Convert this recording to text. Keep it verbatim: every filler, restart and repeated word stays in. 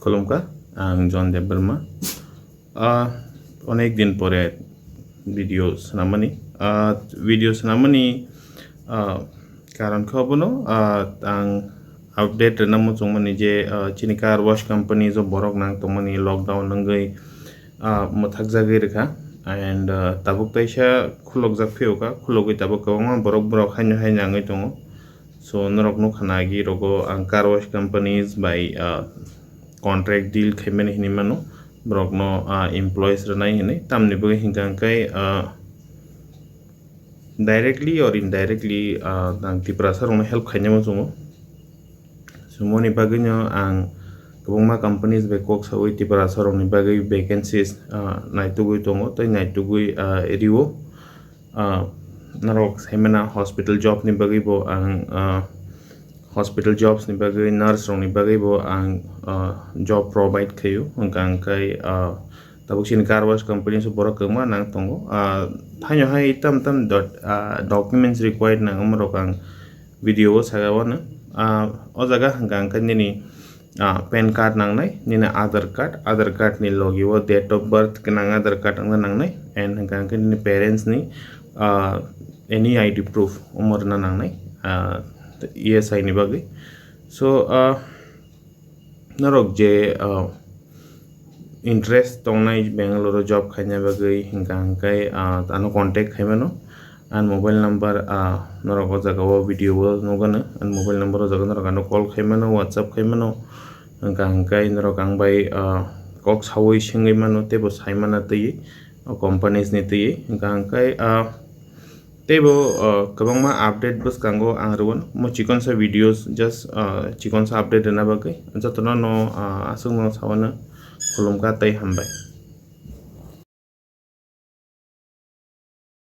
Khulumkha, ang John Debbarma. Ah, onek din pore video swnamani. Ah, video swnamani, ah, karon khe obono, ah, ang update rwna muchungmani je, ah, chini car wash company jo borok nang tongmani lockdown wngwi, ah, mwthakjagwi rwkha. And, ah, tabuk taisa khulokjak phiyokha, khulogwi tabuk kwbangma borok borok haino hai nangwi tongo. So, norok nukha na agi rogo ang car wash companies bai, ah, contract deal khaimani hinwi mano, borokno, ah, employees rwnai hinwi. Tamni bagwi hinkha hwnkhe, ah, directly or indirectly, ah, ang Tiprasa rokno help khaina muchungo. So, moni bagwino ang kwbangma companies bai kok sawi Tiprasa rokni bagwi vacancies, ah, naitugwi tongo tei naitugwi, ah, rio. Ah, norok saimana hospital job ni bagwi bo ang, ah, hospital jobs ni bagwi, nurse rok ni bagwi bo ang, ah, job provide khaio. Hwnkha hwnkhe, ah, tabuk chini car wash company se borok kwbangma nang tongo. Ah, haino hai tam tam dot, ah, documents required nang, omorok ang video o saka wano. Ah, o jaga hwnkha hwnkhe nini, ah, pan card nangnai, nini Aadhaar card, Aadhaar card ni logi o date of birth gwnang Aadhaar card wngna nangnai, and hwnkha hwnkhe nini parents ni, ah, any I D proof omo rwna nangnai, ah, E S I ni bagwi. So, ah, norok je, ah, interest tongnai Bangalore o job khaina bagwi hwnkha hwnkhe, ah, ano contact khaimano. Ani mobile number, ah, norok o jaga o video o nugano. Ani mobile number o jaga norok ano call khaimano, WhatsApp khaimano. Hwnkha hwnkhe norok ang bai, ah, kok sawi swngwi mano teibo saimana twi o companies ni twi. Hwnkha hwnkhe, ah, teibo, ah, kwbangma update bwskango ang rwano. Mo chikonsa videos just, ah, chikonsa update rwna bagwi jotono no, ah, aswkno sawano khulumkha tei hambai.